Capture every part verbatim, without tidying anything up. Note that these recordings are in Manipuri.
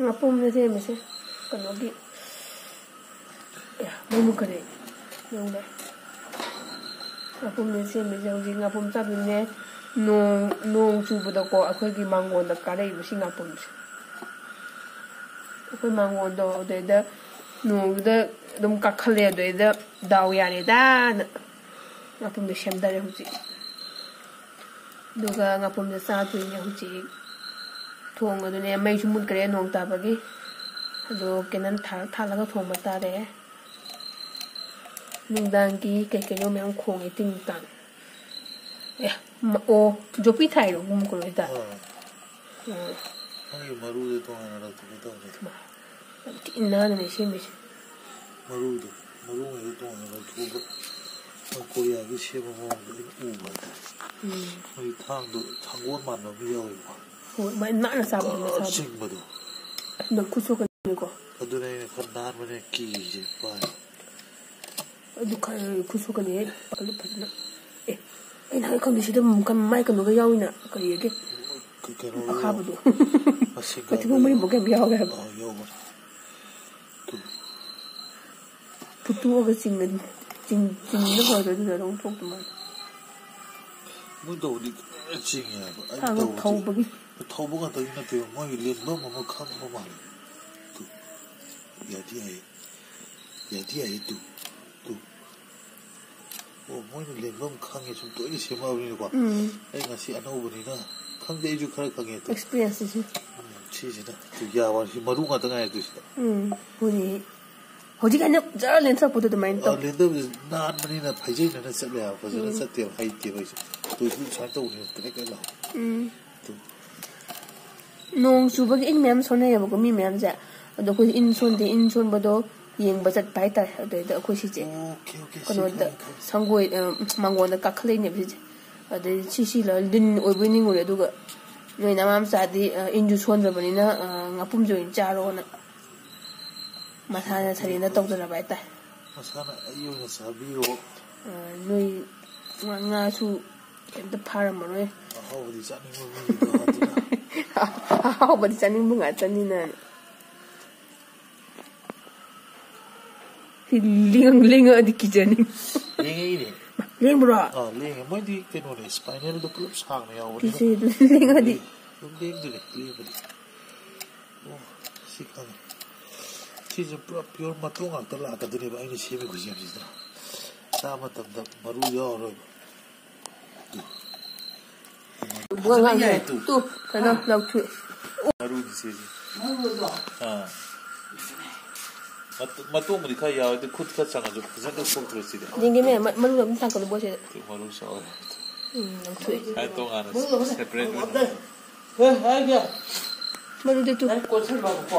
ꯉꯥꯄꯨꯝꯅ ꯁꯦꯝꯃꯤꯁꯦ ꯀꯩꯅꯣꯒꯤ, ꯑꯦ, ꯃꯩ ꯃꯨꯠꯈꯔꯦ꯫ ꯌꯦꯡꯉꯨꯅꯦ꯫ ꯉꯥꯄꯨꯝꯅ ꯁꯦꯝꯃꯤꯁꯦ ꯍꯧꯖꯤꯛ ꯉꯥꯄꯨꯝ ꯆꯥꯗꯣꯏꯅꯦ꯫ ꯅꯣꯡ, ꯅꯣꯡ ꯆꯨꯕꯗꯀꯣ ꯑꯩꯈꯣꯏꯒꯤ ꯃꯥꯡꯒꯣꯟꯗ ꯀꯥꯔꯛꯏꯕ ꯁꯤ ꯉꯥꯄꯨꯝꯁꯦ꯫ ꯑꯩꯈꯣꯏ ꯃꯥꯡꯒꯣꯟꯗꯣ ꯑꯗꯨꯗꯩꯗ ꯅꯣꯡꯗꯨꯗ ꯑꯗꯨꯝ ꯀꯥꯈꯠꯂꯦ, ꯑꯗꯨꯗꯩꯗ ꯗꯥꯎ ꯌꯥꯔꯦꯗꯥꯅ ꯉꯥꯄꯨꯝꯗꯣ ꯁꯦꯝꯗꯔꯦ ꯍꯧꯖꯤꯛ꯫ ꯑꯗꯨꯒ ꯉꯥꯄꯨꯝꯗꯣ ꯆꯥꯗꯣꯏꯅꯦ ꯍꯧꯖꯤꯛ꯫ ꯊꯣꯡꯉꯗꯨꯅꯦ, ꯃꯩꯁꯨ ꯃꯨꯠꯈ꯭ꯔꯦ ꯅꯣꯡ ꯇꯥꯕꯒꯤ꯫ ꯑꯗꯣ ꯀꯦꯟꯗꯜ ꯊꯥꯜꯂ ꯊꯥꯜꯂꯒ ꯊꯣꯡꯕ ꯇꯥꯔꯦ꯫ ꯅꯨꯡꯗꯥꯡꯒꯤ ꯀꯩ ꯀꯩꯅꯣ ꯃꯌꯥꯝ ꯈꯣꯡꯉꯦ ꯇꯤꯡ ꯇꯥꯡ꯫ ꯑꯦ, ꯃ-, ꯑꯣ, ꯖꯣꯄꯤ ꯊꯥꯏꯔꯣ ꯃꯨꯛ ꯀꯩꯅꯣ ꯍꯦꯛꯇ? ꯑꯥ꯫ ꯎꯝ꯫ ꯅꯪꯒꯤ ꯃꯔꯨꯗꯣ ꯇꯣꯉꯥꯟꯅ ꯂꯧꯊꯣꯛꯀꯦ ꯇꯧꯕꯅꯦ꯫ ꯃꯥ, ꯌꯥꯝ ꯊꯤ ꯅꯥꯟꯅꯅꯦ ꯁꯦꯝꯃꯤꯁꯦ꯫ ꯃꯔꯨꯗꯣ, ꯃꯔꯨꯉꯩꯗꯣ ꯇꯣꯉꯥꯟꯅ ꯂꯧꯊꯣꯛꯑꯒ ꯃꯣꯏ ꯀꯣꯔꯤꯌꯥꯒꯤ ꯁꯦꯝꯕ ꯃꯑꯣꯡꯗꯣ ꯑꯩꯅ ꯎꯕ ꯍꯥꯏꯇꯥꯔꯦ꯫ ꯎꯝ꯫ ꯃꯣꯏ ꯊꯥꯡꯗꯣ ꯊꯥꯡꯒꯣꯟ ꯃꯥꯟꯕ ꯑꯃ ꯌꯥꯎꯋꯦꯕꯀꯣ꯫ ꯍꯣꯏ, ꯃꯥꯏ ꯅꯥꯟꯅ ꯆꯥꯕꯗꯣ ꯃꯁꯥꯗꯣ꯫ ꯆꯤꯡꯕꯗꯣ꯫ ꯑꯁ, ꯅꯪ ꯈꯨꯠ ꯁꯣꯛꯀꯅꯤꯀꯣ꯫ ꯑꯗꯨꯅ ꯑꯩꯅ ꯈꯔ ꯅꯥꯟꯕꯅꯦ ꯀꯤꯔꯤꯁꯦ ꯄꯥꯏ꯫ ꯑꯗꯨ ꯈꯔ ꯈꯨꯠ ꯁꯣꯛꯀꯅꯤ, ꯄꯥꯈꯠꯂꯨ ꯐꯖꯅ꯫ ꯑꯦ, ꯑꯩꯅ ꯍꯥꯏ ꯈꯪꯗꯦ, ꯁꯤꯗ ꯑꯃꯨꯛ ꯀ-, ꯃꯥꯏ ꯀꯩꯅꯣꯒ ꯌꯥꯎꯏꯅ, ꯀꯔꯤꯒꯦ? ꯀ-, ꯀꯩꯅꯣ ꯑꯈꯥꯕꯗꯣ꯫ ꯃꯁꯤꯡ ꯃꯊꯤꯕꯣꯡ ꯃꯔꯤꯃꯨꯛ ꯌꯥꯝ ꯌꯥꯎꯋꯦ ꯍꯥꯏꯕ꯫ ꯑꯥ, ꯌꯥꯎꯕꯅꯦ꯫ ꯇꯨ꯫ ꯐꯨꯠꯇꯣꯛꯑꯒ ꯆꯤꯡꯉꯗꯤ, ꯆꯤꯡ-, ꯆꯤꯡꯕꯅ ꯐꯔꯣꯏꯗ꯭ꯔꯣ? ꯑꯗꯨꯅ ꯑꯗꯨꯝ ꯊꯣꯛꯇꯧ ꯃꯥꯜꯂꯦ꯫ ꯃꯣꯏ ꯇꯧꯕꯗꯤ ꯂꯣꯏꯅ ꯆꯤꯡꯉꯦ ꯍꯥꯏꯕ꯫ ꯑꯩꯅ ꯊꯥꯡꯒ ꯇꯧꯕꯗꯤ ꯊꯧꯕꯒꯤ꯫ ꯊꯧꯕ ꯈꯛꯇꯒꯤ ꯅꯠꯇꯦꯕ, ꯃꯣꯏꯒꯤ ꯂꯦꯟꯐꯝ ꯑꯃ ꯈꯪꯕ ꯃꯥꯜꯂꯦ꯫ ꯇꯨ꯫ ꯌꯥꯗꯤ ꯌꯥꯏꯌꯦ꯫ ꯌꯥꯗꯤ ꯌꯥꯏꯌꯦ, ꯇꯨ꯫ ꯇꯨ꯫ ꯑꯣ, ꯃꯣꯏꯅ ꯂꯦꯟꯐꯝ ꯈꯪꯉꯦ, ꯁꯨꯝ ꯇꯣꯏꯅ ꯁꯦꯝꯃꯛꯑꯕꯅꯤꯅꯀꯣ꯫ ꯎꯝ꯫ ꯑꯩ ꯉꯁꯤ ꯑꯅꯧꯕꯅꯤꯅ ꯈꯪꯗꯦ, ꯑꯩꯁꯨ ꯈꯔ ꯈꯪꯉꯦ, ꯇꯨ꯫ Experience ꯁꯤ꯫ ꯎꯝ, ꯁꯤꯁꯤꯅ꯫ ꯇꯨ, ꯌꯥꯕ, ꯁꯤ ꯃꯔꯨ ꯉꯥꯛꯇ ꯉꯥꯏꯔꯦ, ꯇꯨ, ꯁꯤꯗ꯫ ꯎꯝ, ꯍꯣꯏꯅꯦ꯫ ꯍꯧꯖꯤꯛ ꯑꯩꯅ ꯖꯔ ꯂꯦꯟꯊꯔꯛꯄꯗꯣ ꯑꯗꯨꯃꯥꯏꯅ ꯑ, ꯇꯧ꯫ ꯂꯦꯟꯊꯕꯁꯦ ꯅꯥꯟꯕꯅꯤꯅ ꯐꯩꯖꯩꯅꯅ ꯆꯠꯂꯦ ꯍꯥꯏꯕ, ꯐꯖꯅ ꯎꯝ꯫ ꯆꯠꯇꯦꯕ, ꯍꯩꯇꯦꯕ ꯑꯩꯁꯦ꯫ ꯇꯨ, ꯁꯨꯝ ꯁꯨꯃꯥꯏꯅ ꯇꯧꯕꯅꯦꯕ, ꯀ꯭ꯔꯦꯛ ꯀ꯭ꯔꯦꯛ ꯂꯥꯎ꯫ ꯎꯝ꯫ ꯇꯨ꯫ ꯅꯣꯡ ꯆꯨꯕꯒꯤ ꯏꯟ ꯃꯌꯥꯝ ꯁꯣꯟꯅꯩꯌꯦꯕꯀꯣ, ꯃꯤ ꯃꯌꯥꯝꯁꯦ꯫ ꯑꯗꯣ ꯑꯩꯈꯣꯏ ꯏꯟ ꯁꯣꯟꯗꯦ, ꯏꯟ ꯁꯣꯟꯕꯗꯣ ꯌꯦꯡꯕ ꯆꯠꯄ ꯍꯥꯏꯇꯥꯔꯦ꯫ ꯑꯗꯩꯗ ꯑꯩꯈꯣꯏ ꯁꯤꯁꯦ ꯑꯣꯀꯦ, ꯑꯣꯀꯦ, ꯁꯤ ꯀꯩꯅꯣꯗ, ꯈꯪꯉꯦ, ꯈꯪꯉꯦ꯫ ꯁꯪꯒꯣꯏ, ꯑ, ꯃꯥꯡꯒꯣꯟꯗ ꯀꯥꯈꯠꯂꯛꯏꯅꯦꯕ ꯁꯤꯁꯦ꯫ ꯑꯗꯩ ꯁꯤ, ꯁꯤ ꯂꯣꯏ ꯂꯤꯟ ꯑꯣꯏꯕꯣꯏ ꯅꯤꯡꯉꯨꯔꯦ꯫ ꯑꯗꯨꯒ ꯅꯣꯏ ꯅꯃꯥ ꯃꯆꯥꯗꯤ, ꯑ, ꯏꯟꯁꯨ ꯁꯣꯟꯗ꯭ꯔꯕꯅꯤꯅ, ꯑ, ꯉꯥꯄꯨꯝꯁꯦ ꯑꯣꯏꯅ ꯆꯥꯔꯣꯅ ꯃꯁꯥꯅ surrender ꯇꯧꯖꯔꯕ ꯍꯥꯏꯇꯥꯔꯦ꯫ ꯃꯁꯥꯅ ꯑꯩ ꯑꯣꯏꯅ ꯆꯥꯕꯤꯔꯣ꯫ ꯑ, ꯅꯣꯏ ꯉꯥ-, ꯉꯥꯁꯨ ꯀꯩꯝꯇ ꯐꯥꯔꯝꯃꯔꯣꯏ꯫ ꯑꯍꯥꯎꯕꯗꯤ ꯆꯥꯅꯤꯡꯕ ꯃꯤꯒꯤꯗꯣ ꯑꯗꯨꯅ꯫ ꯑꯍꯥꯎꯕꯗꯤ ꯆꯥꯅꯤꯡꯕ ꯉꯥꯛꯇꯅꯤꯅ꯫ ꯁꯤ ꯂꯦꯡ-, ꯂꯦꯡꯉꯛꯑꯗꯤ ꯀꯤꯖꯅꯤ꯫ ꯂꯦꯡꯉꯛꯏꯅꯦ꯫ ꯂꯦꯡꯕ꯭ꯔꯣ? ꯑꯥ, ꯂꯦꯡꯉꯦ꯫ ꯃꯣꯏꯗꯤ ꯀꯩꯅꯣꯅꯦ, spinalꯗꯣ ꯄꯨꯂꯞ ꯁꯥꯡꯅ ꯌꯥꯎꯕꯅꯤꯅ꯫ ꯀꯤꯖꯩ ꯑꯗꯨ ꯂꯦꯡꯉꯗꯤ꯫ ꯑꯗꯨꯝ ꯂꯦꯡꯗꯣꯏꯅꯦ, ꯂꯦꯡꯕꯗꯤ꯫ ꯑꯣ, ꯁꯤ ꯈꯪꯉꯦ꯫ ꯁꯤꯁꯦ ꯄꯨꯔꯥ pure ꯃꯇꯣꯡ ꯉꯥꯛꯇ ꯂꯥꯛꯀꯗꯣꯏꯅꯦꯕ ꯑꯩꯅ ꯁꯦꯝꯃꯤ ꯈꯨꯠꯁꯦꯝꯁꯤꯗ꯫ ꯆꯥ ꯃꯇꯝꯗ ꯃꯔꯨ ꯌꯥꯎꯔꯣꯏꯕ꯫ ꯐꯖꯅ ꯌꯥꯏ, ꯇꯨ꯫ ꯇꯨ, ꯀꯩꯅꯣ, ꯂꯧꯊꯣꯛꯑꯦ꯫ ꯃꯔꯨꯗꯤ ꯁꯤꯁꯦ꯫ ꯑꯥ꯫ ꯃꯇꯣ-, ꯃꯇꯣꯡꯕꯨꯗꯤ ꯈꯔ ꯌꯥꯎꯋꯦ, ꯑꯗꯨ ꯈꯨꯠ ꯈꯔ ꯆꯪꯉꯁꯨ ꯐꯖꯅ ꯂꯧꯊꯣꯛꯇ꯭ꯔꯣ ꯁꯤꯗꯤ? ꯌꯦꯡꯒꯦꯅꯦ, ꯃ-, ꯃꯔꯨꯗꯣ ꯑꯗꯨꯝ ꯊꯥꯡꯀꯠꯂꯨ, ꯁꯤꯗ꯫ ꯁꯤ ꯃꯔꯨ ꯆꯥꯎꯋꯦ꯫ ꯎꯝ, ꯂꯧꯊꯣꯛꯑꯦ꯫ ꯁꯨꯃꯥꯏꯅ ꯇꯣꯉꯥꯟꯅ separate ꯑꯣꯏꯅ꯫ ꯃꯔꯨꯗꯤ ꯇꯨ꯫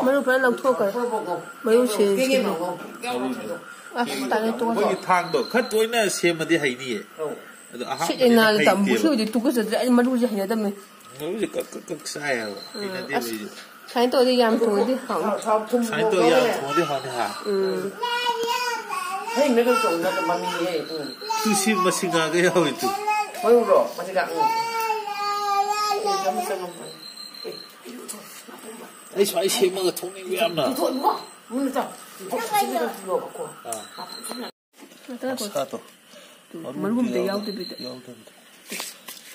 ꯃꯔꯨ ꯐꯖꯅ ꯂꯧꯊꯣꯛꯈ꯭ꯔꯦ꯫ ꯃꯔꯨ ꯁꯦꯝꯁꯤꯅꯦ꯫ ꯃꯔꯨꯗꯤ꯫ ꯑꯁ, ꯇꯜꯂꯦ, ꯇꯣꯛꯑꯁꯤ꯫ ꯑꯩꯈꯣꯏꯒꯤ ꯊꯥꯡꯗꯣ ꯈꯔ ꯇꯣꯏꯅ ꯁꯦꯝꯃꯗꯤ ꯍꯩꯅꯤꯌꯦ꯫ ꯑꯗꯣ ꯁꯤꯠꯂꯦ ꯑꯍꯥꯟꯕꯗꯤ ꯅꯥꯜꯂꯦ ꯇꯥꯃꯣ꯫ ꯍꯩꯇꯦꯕ꯫ ꯁꯤꯕꯨꯗꯤ ꯇꯨꯀꯠꯆꯗ꯭ꯔꯦ꯫ ꯑꯩ ꯃꯔꯨꯁꯦ ꯍꯩꯅꯗꯕꯅꯦ꯫ ꯃꯔꯨꯁꯦ ꯀꯛ ꯀꯛ ꯀꯛ ꯆꯥꯏꯌꯦꯕ꯫ ꯎꯝ, ꯍꯩꯅꯗꯦꯕ ꯑꯁ, ꯑꯩꯁꯨ꯫ ꯁꯨꯃꯥꯏꯅ ꯇꯧꯔꯗꯤ ꯌꯥꯝ ꯊꯣꯡꯉꯗꯤ ꯍꯥꯎꯅꯤ꯫ ꯁꯨꯃꯥꯏꯅ ꯇꯧꯔ ꯌꯥꯝ ꯊꯣꯡꯉꯗꯤ ꯍꯥꯎꯅꯤ ꯍꯥ? ꯎꯝ꯫ ꯍꯩ, ꯃꯦꯠꯄ ꯇꯧꯕ ꯅꯠꯇꯦ, ꯃꯃꯤꯅꯦ꯫ ꯎꯝ꯫ ꯇꯨ ꯁꯤ ꯃꯁꯤꯡꯒꯥꯒ ꯌꯥꯎꯔꯤ ꯇꯨ꯫ ꯃꯔꯨꯔꯣ? ꯃꯁꯤꯡꯒꯥ, ꯎꯝ꯫ ꯑꯩ ꯁꯨꯃꯥꯏꯅ ꯁꯦꯝꯃꯒ ꯊꯣꯡꯅꯤꯡꯕ ꯌꯥꯝꯅ꯫ ꯄꯨꯊꯣꯛꯑꯣ, ꯏꯕꯨꯡꯉꯣ꯫ ꯃꯨꯟꯅ ꯆꯥꯎ꯫ ꯄꯨꯊꯣꯛ, ꯄꯨꯊꯣꯛ, ꯄꯨꯊꯣꯛ, ꯄꯨꯊꯣꯛ꯫ ꯑꯥ꯫ ꯉꯥꯛꯇ ꯉꯥꯏꯈꯣ꯫ ꯃꯁꯥꯗꯣ꯫ ꯇꯨ, ꯃꯔꯨ ꯃꯔꯨ ꯑꯝꯇ ꯌꯥꯎꯗ-, ꯌꯥꯎꯗꯕꯤꯗ꯫ ꯌꯥꯎꯗꯕꯤꯗ꯫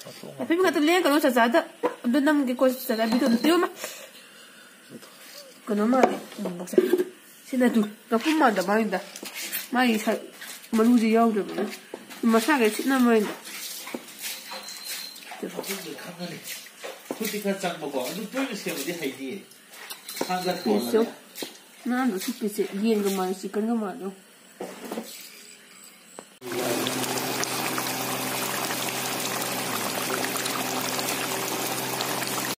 ꯃꯇꯣꯡ ꯑꯄꯤꯛꯄ ꯉꯥꯛꯇ ꯂꯦꯡꯒꯅꯨ, ꯆꯥꯆꯥꯗ ꯑꯝꯇ ꯅꯝꯒꯦꯀꯣ, ꯆꯥꯆꯥ video ꯑꯝꯇ ꯄꯤꯌꯣꯃ꯫ ꯀꯩꯅꯣ ꯃꯥꯜꯂꯦ, ꯕꯣꯛꯁꯦ꯫ ꯁꯤꯅ ꯇꯨ, ꯉꯥꯄ꯭ꯔꯨꯝ ꯃꯥꯟꯗ ꯃꯥꯒꯤꯗ꯫ ꯃꯥꯒꯤ ꯁ-, ꯃꯔꯨꯁꯦ ꯌꯥꯎꯗ꯭ꯔꯕꯅꯤꯅ꯫ ꯃꯁꯥꯒꯤ ꯁꯤꯠꯅ ꯃꯥꯏꯗ꯫ ꯃꯈꯨꯠꯁꯦ ꯈꯪꯉꯅꯤ꯫ ꯈꯨꯠꯇꯤ ꯈꯔ ꯆꯪꯕꯀꯣ꯫ ꯑꯗꯨ ꯇꯣꯏꯅ ꯁꯦꯝꯕꯗꯤ ꯍꯩꯅꯤꯌꯦ꯫ ꯊꯥꯡꯒꯠ ꯄꯤꯁꯁꯨ꯫ ꯀꯣꯜꯂꯒ꯫ ꯅꯥꯟꯅ ꯁꯤꯠꯄꯁꯦ, ꯌꯦꯟꯒ ꯃꯥꯜꯂꯦ, chickenꯒ ꯃꯥꯜꯂꯦ꯫